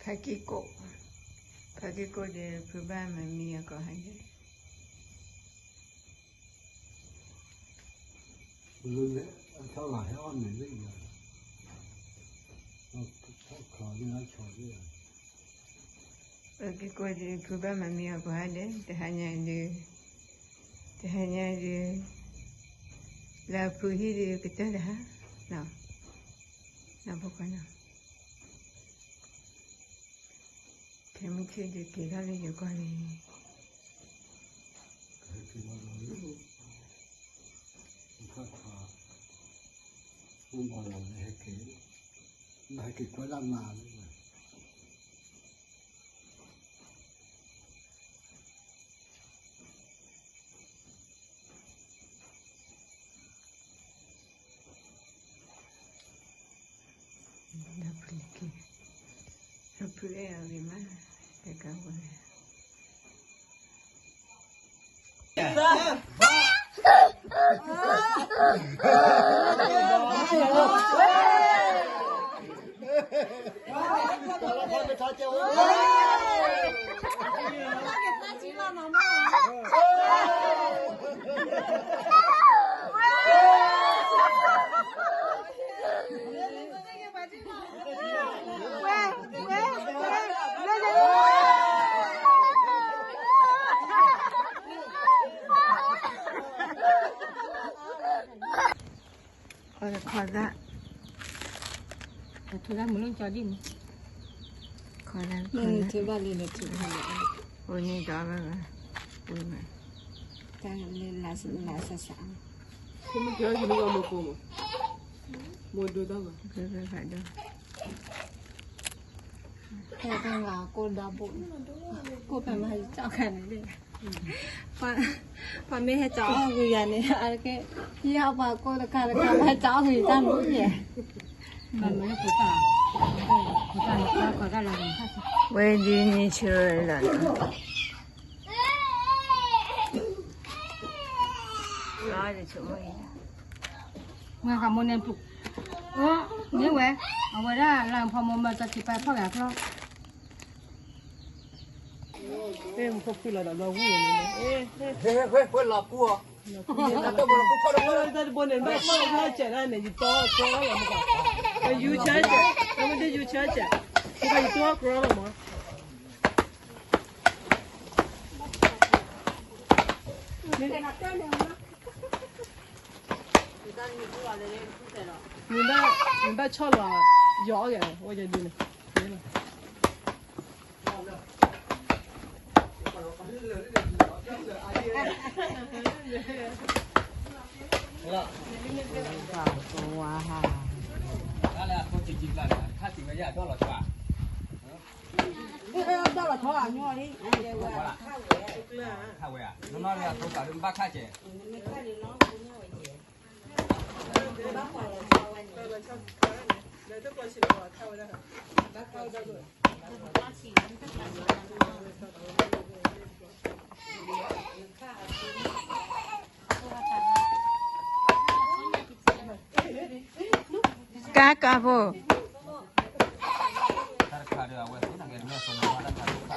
ဖါကံၢ်ကိး, ဖါကံၢ်ကိးဒီး ဖုဘၣ်မၤမံအီၤကိးဂၤဒဲး, ဖါကံၢ်ကိးဒီး ဖုဘၣ်မၤမံအီၤကိးဂၤဒဲး, တဟါညါဒုး, တဟါညါဒုး, လၢဖုဟံၣ်ဒုးကတၢၢ်တဟါ, နီၢ်ဖိခွါနီၤ ခဲမုၢ်ဆ့ၣ်ဒုးက့ၤထီၣ်လၢယိၤကီၢ်န့ၣ်, ဟဲက့ၤ, ဟဲက့ၤကွဲဒၣ်မၤလၢ ဒီးဖုလၢက့ၤ, ဒီးဖုအဲၣ်အီၤဂ့ၤမး, တကးဝဲ ခီဒၣ်, ထူဒၣ်မုၢ်လၢကၠီဒ်မး, ခီဒၣ်, ထူဘၣ်လံန့ၣ်ထူ, အိၣ်န့ၣ်ဒီးဘၣ်ဘၣ်, တၢ်လၢလၢဆးဆး, မ့ၢ်ကဲမ့ၢ်ကီမ့ၢ်ကိမး, မ့ၢ်ဒိတၢ်ဘၣ်, ဘၣ်ဘၣ်ဒီး ဖဲဖဲလၢကိၢ်ဒီဘိ, ကိၢ်ဖဲမဟါကၠီခါန့ၣ်, ပှၤမ့ၢ်ဟဲကၠီအီၣ်ကွံာ်ယၤန့ၣ်, အကဲ, ယဟးပှၤကိၢ်တခါတခါ ပှၤဟဲကၠီအီၣ်ကွံာ်ယၤတၢ်မ့ၢ်ယဲ, ဝဲဒ်န့ၣ်ဆၢလီၤ, မ့ၢ်ဃးမိၢ်န့ၣ်, မ့ၢ်ဝဲ, အဝဲဒၣ်လၢဖီမိၢ်မၢတၢ်ခံပာ်ဖီၣ်ဂၤဖျီ မ့ၢ်မူခိၣ်ဖုလီၤဒီးဘျီဝံၣ်န့ၣ်, ဝဲလီၤပူၤအီၤ, တၢ်တဘိန့ၣ် ဘၣ်မ့ၢ်ဘၣ်စဲးဒၣ်န့ၣ် ယတီအီၣ်ကြီလီၤမး, ယူၤဆါစဲး, မ့ၢ်ဒ်ယူၤဆါစဲး, ယတီအီၣ်ကြီလီၤမး. နဘၣ်ဆီၣ်လီၤ, ယီၤအီၣ်ဂ့ၤ, ဝဲယဒုန့ၣ်, တၢ်လၢအဖိစံးကံကျါန့ၣ် ခါစံးဝဲယၤဒီၣ်လီၤထွါ, ဒီၣ်လီၤထွါအညီလံ, ခါဝဲ, နီၢ်နီၢ်လၢအဖိပာ်လၢဘၣ်ခါစဲး ကါကါဖိ တၢ်တခါဒီးအဝဲသ့ၣ်နဂဲၤမ့ၢ်အစိမၤတၢ်တခါဒီး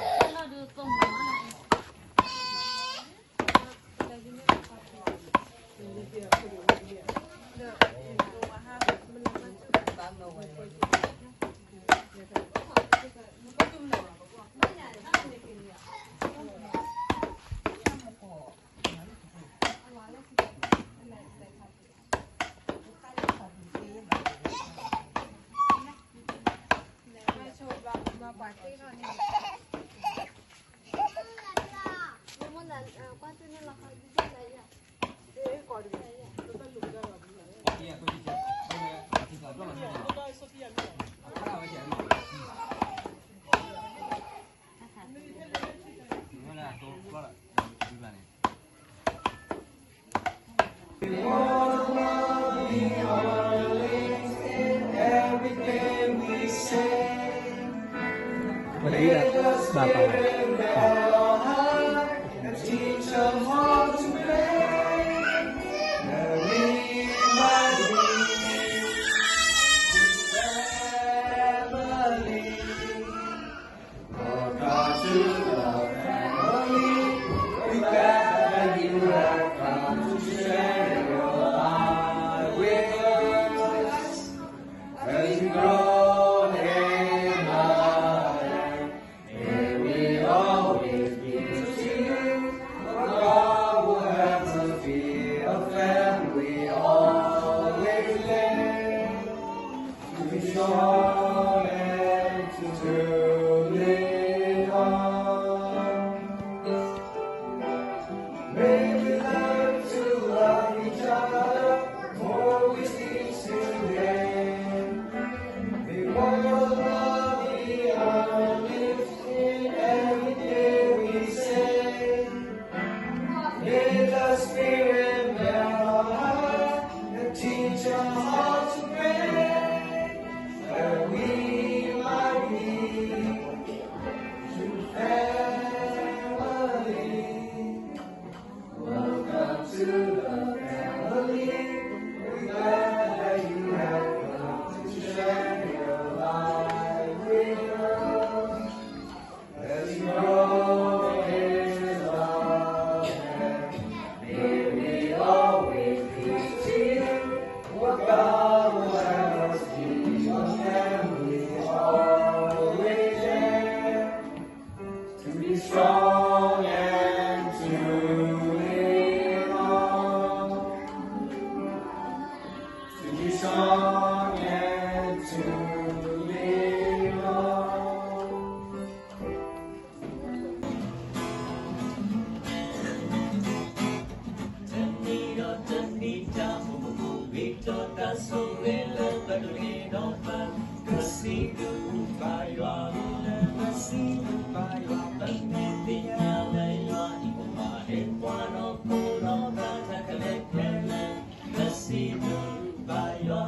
ဘၣ်ယွၤ ပမ့ၢ်သ့ၣ်ညါလၢယွၤအံၤ ပမၤဟ့ၣ်ပှၤဒီးဖိဒီးတၢ်ခဲလၢာ်ခဲဆ့, ပစံးဘျုးဘၣ်ယွၤ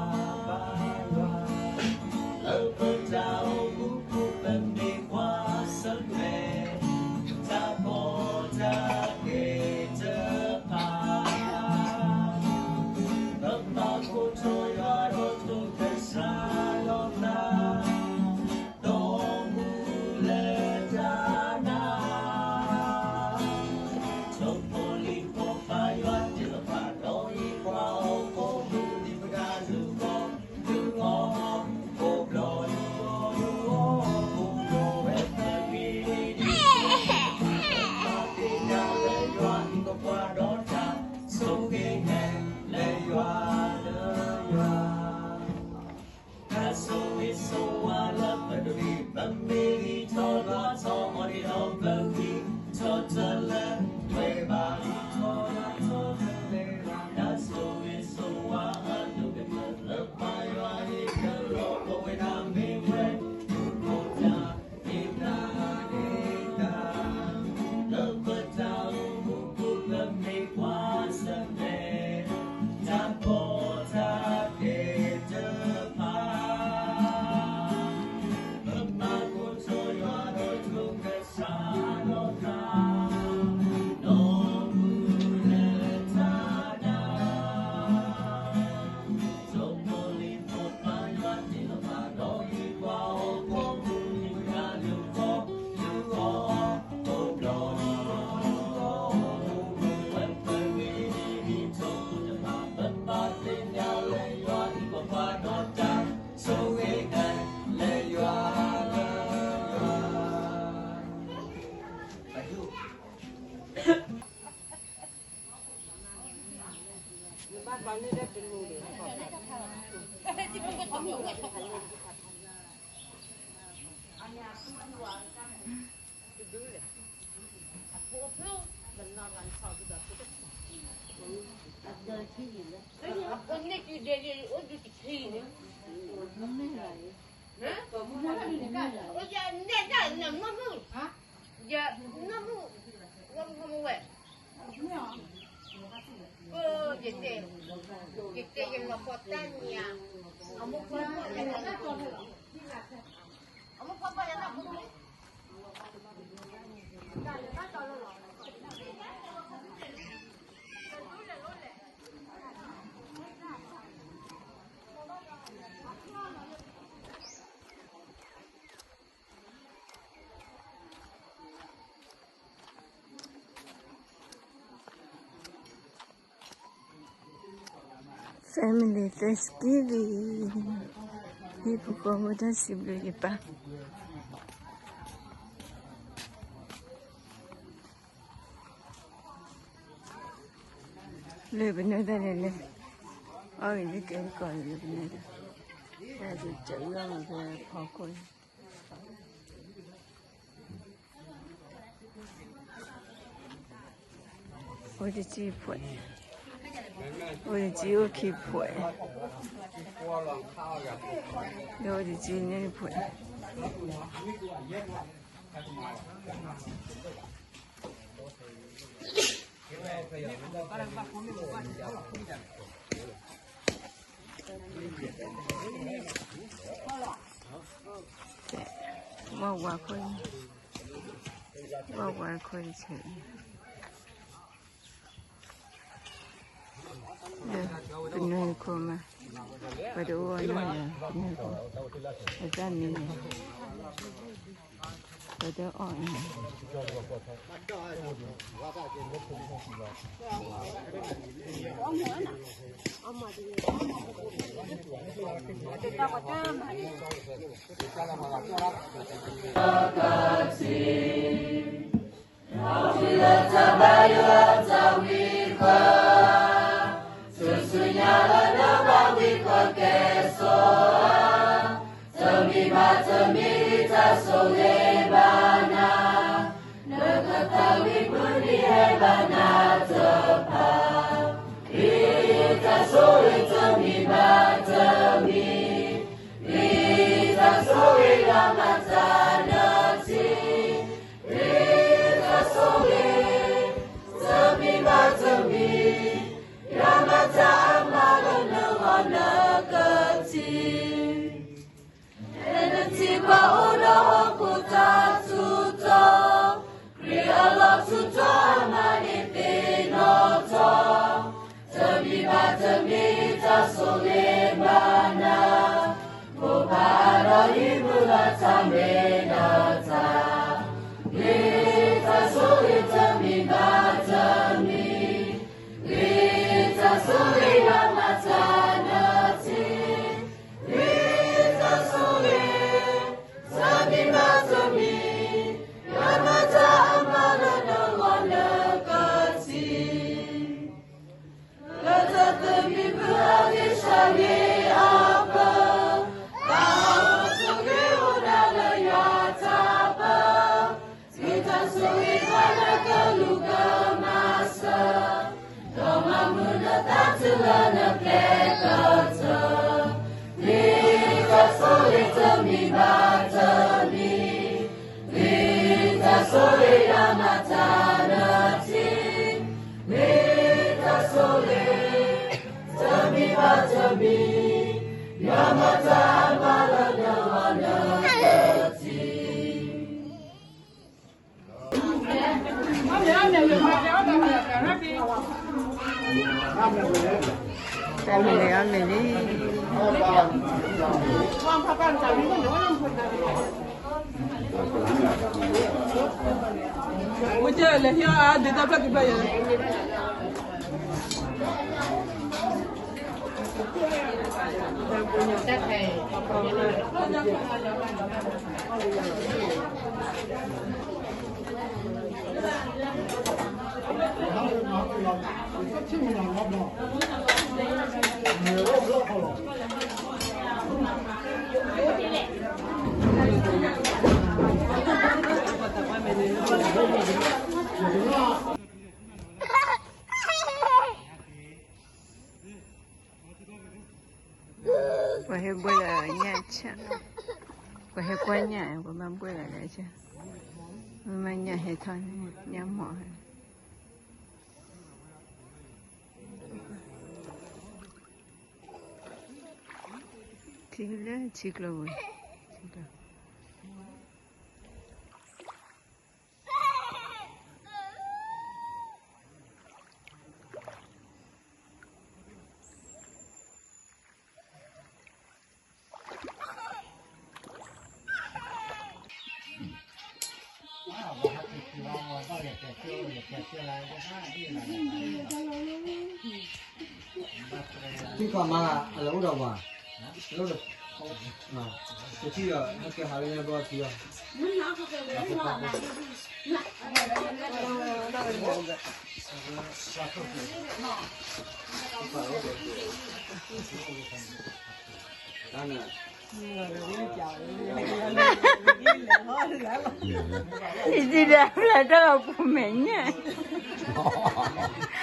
ဘၣ်ယွၤ, လၢပတၢ်အိၣ်မူပူၤ ပမ့ၢ်ပှၤဆၢမဲာ် တၢ်ကီတၢ်ခဲတဖၣ် ပဘၣ်ကိးထီၣ်ယွၤဒီးထိးကစၢ်ဒီးသး ဒီးမူလၢတၢ်နာ်, ထိၣ်ဖိလံၣ်ဖိပၢ်ယွၤတ့လီၤပာ်ဒီးဟ့ၣ်ပှၤဟီၣ်ခိၣ်ဖိ ဒ်ပတၢ်လူၤကီၢ် လူၤကီၢ် အိၣ်ဘျီ လူၤကီၢ် အိၣ်ဘျီဝဲဖဲန့ၣ် ပသ့ၣ်ညါလၢယွၤအံၤ ပပှၤဒီးတၢ်ဆိၣ်ဂ့ၤ ဟဲလၢယွၤ လၢယွၤ တၢ်ဆိၣ်ဂ့ၤဆိၣ်ဝါလၢပတဂ့ၤ ပမ့ၢ်ဂံၢ်ထီၣ်ဘါထီၣ်အီၤန့ၣ်ဒီး ပဂံၢ်ထီၣ်တလၢပှဲၤဘၣ် ဂံၢ်ထီၣ်တလၢပှဲၤဘၣ် တၢ်ဆိၣ်ဂ့ၤဆိၣ်ဝါအဒိၣ်ကတၢၢ်လၢပၢ်ယွၤဟ့ၣ်ကလီၤပဝဲဒၣ်မ့ၢ်ဝဲ မူခိၣ်တၢ် မ့ၢ်တၢ်န့ၣ်တၢ် လၢပတၢ်အိၣ်မူပူၤ ပမ့ၢ်ပှၤဆၢမဲာ် တၢ်ကီတၢ်ခဲတဖၣ် ပဘၣ်ကိးထီၣ်ယွၤဒီးထိးကစၢ်ဒီးသး ဒီးမူလၢတၢ်နာ် ထိၣ်ဖိလံၣ်ဖိပၢ်ယွၤတ့လီၤပာ်ဒီးဟ့ၣ်ပှၤဟီၣ်ခိၣ်ဖိ ဒ်ပတၢ်လူၤကီၢ် လူၤကီၢ် အိၣ်ဘျီ ဝဲပဂ့ၤ ဒ်ထိၣ်ဖိတဖၣ် ပဘၣ်သ့ၣ်ညါလၢယွၤအံၤ ပပှၤဒီးတၢ်ဆိၣ်ဂ့ၤ ဟဲလၢယွၤ လၢယွၤ ယတဲ ယတဲ ယလီၤကီတၢ်ညါ အမိၢ်ဖီၣ် အမိၢ်ဖီၣ်ယၤတၢ်မုၢ် Family Thanksgiving ဟံၣ်ဖိဃီဖိတၢ်စံးဘျုးယပၢ် လၢပနၢ်တၢ်လဲၤလဲၤ အီၣ်ဂ့ၤလၢကဲကီၢ်လၢပနၢ်တၢ် တၢ်စံးတၢ်အီၣ်မ့ၢ်ဖဲဖီခိၣ်န့ၣ် အိၣ်တကံၢ်ဖှဲး, အိၣ်တကံၢ်အိၣ်ခံဖှဲး, ဒီးအိၣ်တကံၢ်န့ၣ်ဖှဲး ဝဲဝါခိၣ်, ဝဲဝါခိၣ်တဆဲး, ပနွံခိၣ်မး, ပတအိၣ်အီၣ်နီတဂၤ, ပနွံခိၣ်, ပတၢ်မံၤန့ၣ် ပတအီၣ်န့ၣ် တၢ်ဘါယွၤတၢ်ဝံဃၢ, ဆူညါလၢနဘၣ်ဝံဃၢကဲဆိးဧါ, တမံၤဘၣ်တမံၤတၢ်ဆိၣ်ဂ့ၤဘၣ်နၤ, နကသးဝံၣ်မုၢ်နံၤဟဲဘၣ်နၤတဖၣ်, ဂ့ၤတၢ်ဆိၣ်ဂ့ၤတမံၤဘၣ်တမံၤ, ဂ့ၤတၢ်ဆိၣ်ဂ့ၤလီၤမၤတၢ်နၢၤထံ ပအိၣ်ဒီးဟီၣ်ခိၣ်တၢ်ထူးတီၤ, ခရံာ်အလီၢ်ထူးတီၤအမၤန့ၢ်သ့ၣ်နီၣ်ထီၣ်, တမံၤဘၣ်တမံၤတၢ်ဆိၣ်ဂ့ၤဘၣ်နၤ, မိၢ်ပၢ်ဒီးဟံၣ်ပူၤလၢတၢ်မ့ၢ်ဒီးတၢ်, ဂ့ၤတၢ်ဆိၣ်ဂ့ၤတမံၤဘၣ်တမံၤ, ဂ့ၤတၢ်ဆိၣ်ဂ့ၤယွၤမၤတၢ်နၢၤထံ, ဂ့ၤတၢ်ဆိၣ်ဂ့ၤ တမံၤဘၣ်တမံၤ, ယွၤမၤတၢ်အမၤလၢနဂီၢ်နကထံၣ်, လၢတၢ်သဘံၣ်ဘုၣ်အဂ့ၢ်ဆၢဂ့ၤအပၢ်, တၢ်အိၣ်ဆူၣ်ဂ့ၤအိၣ်ဒၣ်လၢယွၤတၢ်ပၢ, ဂ့ၤတၢ်ဆိၣ်ဂ့ၤပှၤလၢကလူၤကမၤစၢၤ, ဒီးမၤမုာ်နသးတုၤလၢနကျဲကတၢၢ်, ဂ့ၤတၢ်ဆိၣ်ဂ့ၤတမံၤဘၣ်တမံၤ, ဂ့ၤတၢ်ဆိၣ်ဂ့ၤယွၤမၤတၢ်နၢၤထံ, ဂ့ၤတၢ်ဆိၣ်ဂ့ၤ တမံၤဘၣ်တမံၤ, ယွၤမၤတၢ်အမၤလၢနဂီၢ်နကထံၣ်. တၢ်မ့ၢ်လၢအမ့ၢ်လံ. မ့ၢ်ကဲလဲၤဟံးအီၤဒ်တၢ်ဖျၢၣ်က့ၤဖျၢၣ်ယဲ. ပှၤဟဲဘှဲလၢညၣ်ဆၣ်, ပှၤဟဲကွၢ်ညၣ်, ပှၤမၤဘှဲလၢညၣ်ဆၣ်, မ့ၢ်မၤညၣ်ဟဲထီၣ်န့ၣ်ညၣ်မီၢ်, ထံလၢထံကျိဝဲ, ထံကျိ ထံကီၢ်မၤအလၢအိၣ်ဒီးဝၤ, လၢအိၣ်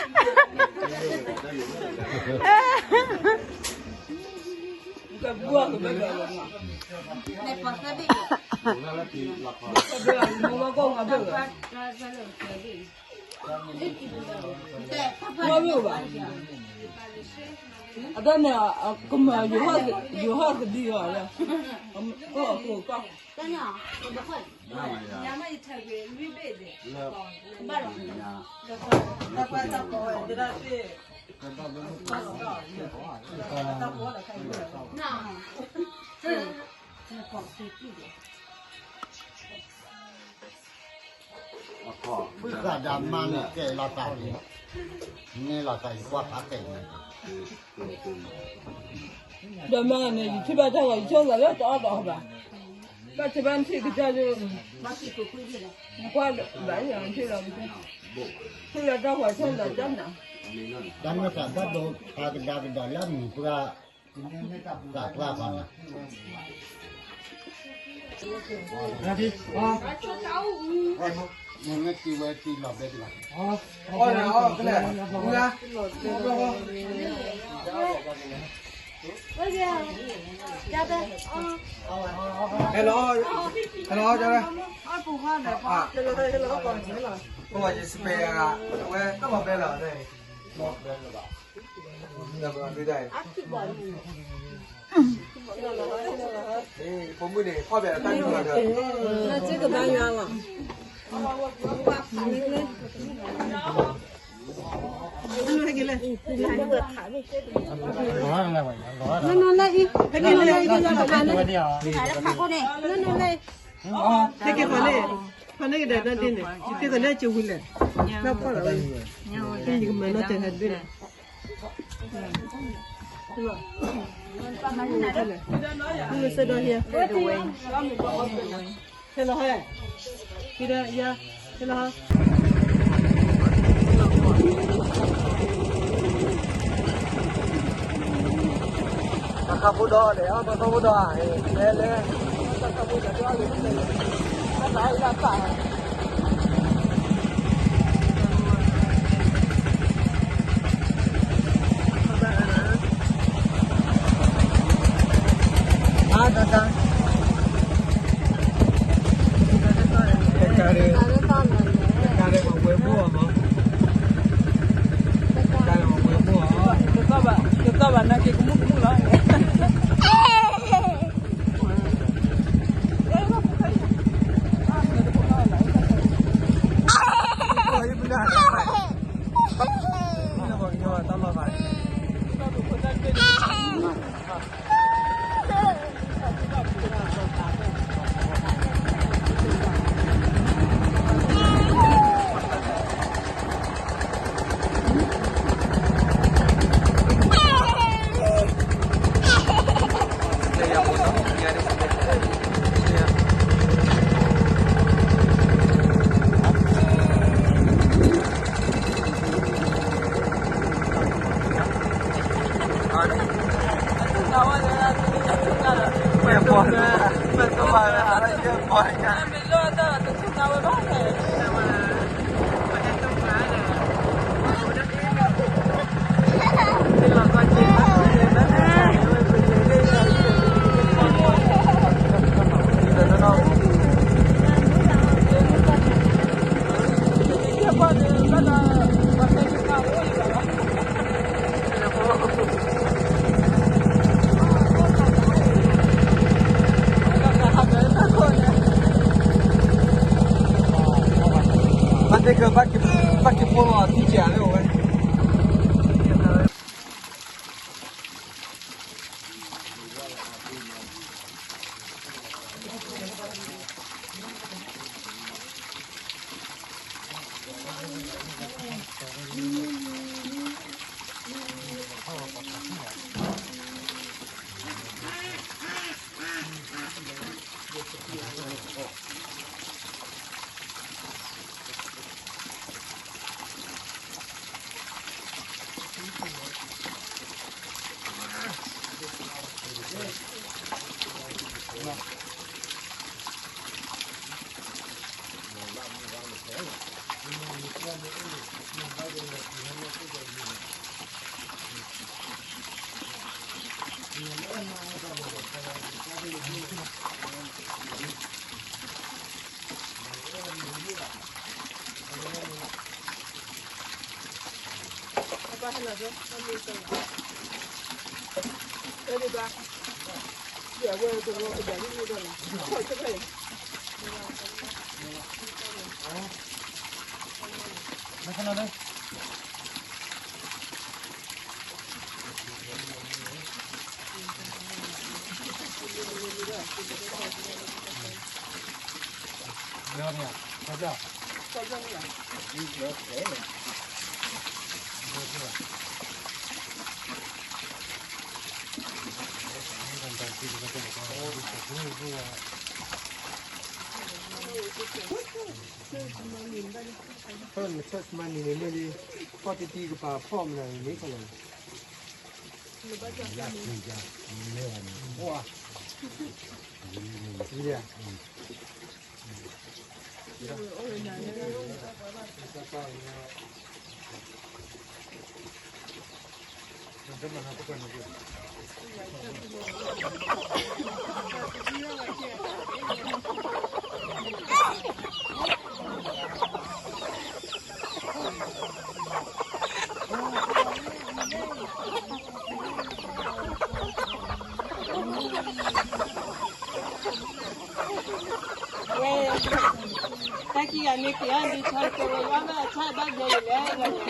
ဒီး, တထံၣ်ဒီး ဟဲကဲဟးလၢညါဘျီထံအီၤ, တၢ်န့ၣ် ယဒၣ်ဖျါတၢ်လီၤပူၤမဲာ်ညါ, အတၢ်န့ၣ် ကမၤ ယိၤဟၣ်ကဒံအီၤလၢ, ကီၢ်ကီၢ် ဘုသးဒၣ်မါန့ၣ်ကဲလီၤသးန့ၣ်, န့ၣ်လီၤသးယကွၢ်ဖးကဲန့ၣ်, ဒီးမါန့ၣ် ယထံၣ်ဘၣ်တၢ်ဂီၤ ယဆိကမိၣ်လၢတအီၣ်တအီဘၣ်, ဘၣ်ထံဘၣ်ထံၣ်ကစၢ်ဒၣ်, ကွၢ်ဘၣ်ယၤထံၣ်လီၤ, ထံၣ်လီၤတၢ်ဂီၤဆိကမိၣ်တၢ်နၤ, တၢ်မ့ၢ်သးဘၣ်ဒိဖးကဒါကဒီးလၢအမံၤပှၢ် သးပှၢ်ဖးနၤ, မ့ၢ်မ့ၢ်တံၤဝဲတံၤလီၤဘဲတဘၣ်, ဟဲလီၤ, ဟဲလီၤ, ကၢ်, ပဝဲယစပယ်အဝဲတၢ်မၤဘဲလီၤ, ဒ်အံၤ ဖိမုၣ်န့ၣ် ခီၣ်ဘဲးတၢ်ယူၤလီၤဒီး ကဘါယွၤလီၤ. နီၢ်နီၢ်လၢအံၤ နီၢ်နီၢ်လၢအံၤ နီၢ်နီၢ်လၢအံၤ နီၢ်နီၢ်လၢအံၤ ဖးန့ၢ်ကဒီးနီၢ်ဒ့န့ၣ် က့ၤသးလၢကဝံၤလဲၣ် နီၢ်ဖီၣ်လီၤဝဲ ယကမၤနီၢ်တဲဟဲတဘ့ၣ်န့ၣ် ဟဲလီၤဟဲ ဟဲလီၤဟဲ တၢ်ခါဖိဒီးလဲၣ် တၢ်ခါဖိဒီး လဲၤလဲၤ တၢ်ခါဖိဒီး အါ တၢ်ခါ တၢ်ခါ တၢ်ခါ တၢ်ခါ မၤဝဲဖိအီၤမး တၢ်ခါ မၤဝဲဖိအီၤ တသီၣ်ဘၣ် တသီၣ်ဘၣ် နာ်က့ၤကမူၣ်ကမူၣ်လီၤ ဘၣ်သ့ၣ်ကဘၣ်က့ၤဖိလီၤ ထံကဲးလၢအဝဲ Church money န့ၣ် မ့ၢ်လံ ဖီၣ်တံၢ်တံၢ်ကပၤဖီၣ်မနုၤန့ၣ် မ့ၢ်ခီလီၤ ဝါ ဝံၤလံ မ့ၢ် တၢ်ခံဂၤမ့ၢ်က့ၤအီၤ ဒ်ဆီတကဲဝဲ ယွၤဘၣ်အဆၣ်ဘၣ်ဘျဲယလဲၣ်.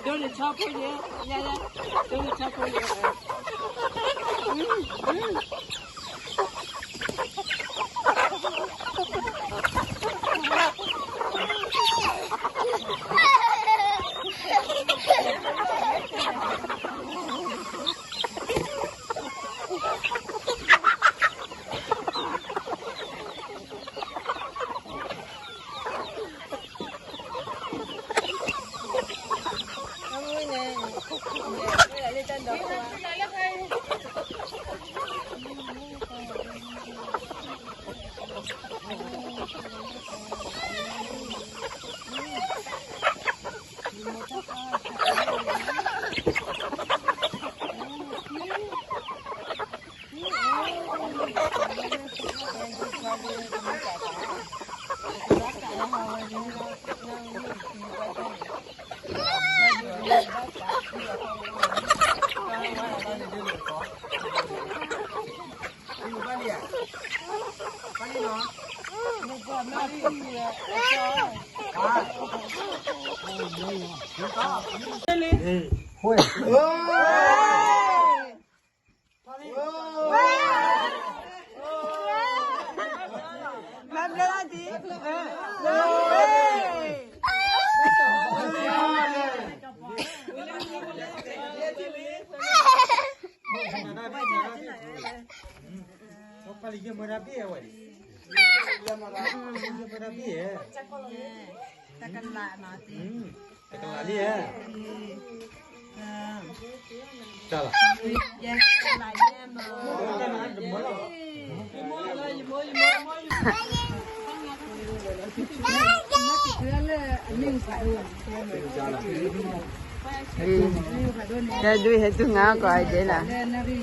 ဒိးန့ၢ်ဆီဖိယဲ, ယဲ, ယဲ, ဒိးန့ၢ်ဆီဖိယဲ. တကလးလံဧါ. တၢ်ဒုးဟဲတူၢ်ငါကီးအဒဲလီၤ.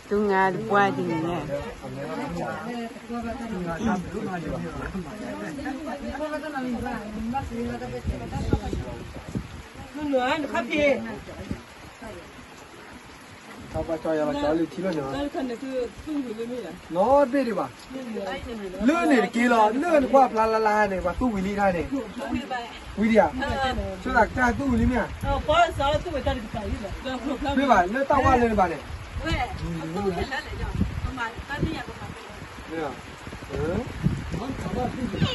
တူၢ်ငါတပှၢ်တနံၤညါ. နီၢ်ဘ့ၣ်ဒံးဘၣ်, လၢန့ၣ်တက့ၢ်လီၤ, လၢနကွၢ်ဖျါလၢ်လၢ်န့ၣ် ပှၤသူၣ်ဝံၤလံတၢ်န့ၣ်, ဝံၤဒံးဧါ, ဆိသးကတၢ်သူၣ်ဝံၤလံမ့ၢ်ဧါ, မ့ၢ်ဘၣ် လၢတၢ်ဝါလၢန့ၣ်ဘၣ်န့ၣ်,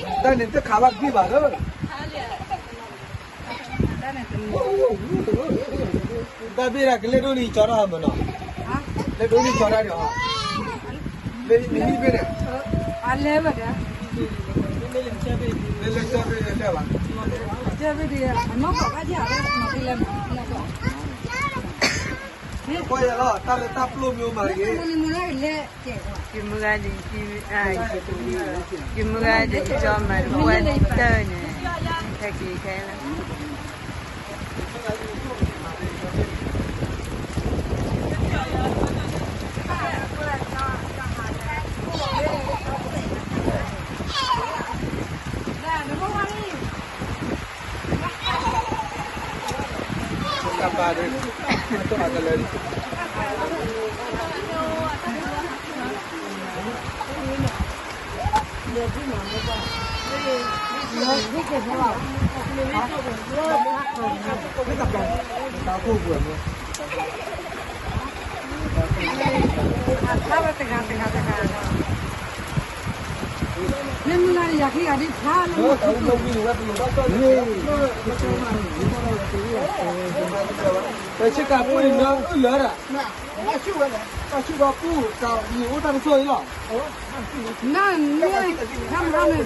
တၢ်န့ၣ်တခးဘၣ်တဘ့ၣ်ဘၣ်လၢ တၢ်ဘ့ၣ်ဒၣ်ကလဲၤဒိၣ်န့ၣ်ကၠီတၢ်မနီၤ, လဲၤဒိၣ်န့ၣ်ကၠီတၢ်ဒီး, လဲၤနံၣ်ဘ့ၣ်န့ၣ်, အလဲၤဝဲဒၣ်, လဲၤလဲၤကၠီဘ့ၣ်လဲၤဘၣ်, ကၠီဘ့ၣ်ဒၣ်, အနီၢ်ကီၢ်ဘၣ်ဒၣ်ဝဲ, ကွၢ်ယၤလီၤ တၢ်လၢတၢ်ပျိမ့ၢ်အိၣ်မးတဂ့ၤ, ကမုၢ်ဂၤဒ်, ကမုၢ်ဂၤဒ်ကၠီမၤတပှၢ်တၢၢ်န့ၣ်, ဟဲက့ၤခဲလၢာ် တၢ်ပာ်ဒၣ်, တၢ်ပာ်ကလၢာ်, တၢ်ခိၣ်ပှဲၤမ့ၢ်, အဖျါဝဲတဂၤတဂၤတဂၤ, မ့ၢ်မုၢ်ဂၤန့ၣ် ယၤခံဂၤဒ်ဖျါလၢမုၢ်, ပဆ့ကၤပူၤန့ၣ် နအုၣ်လၢဒၣ်, တၢ်ဆူၣ်ဝဲ, တၢ်ဆူၣ်ဘၣ်ပူၤ တၢ်မ့ၢ်အိၣ်တၢ်ကစီၣ်အံၤလီၤ, နမ့ၢ်, နမ့ၢ်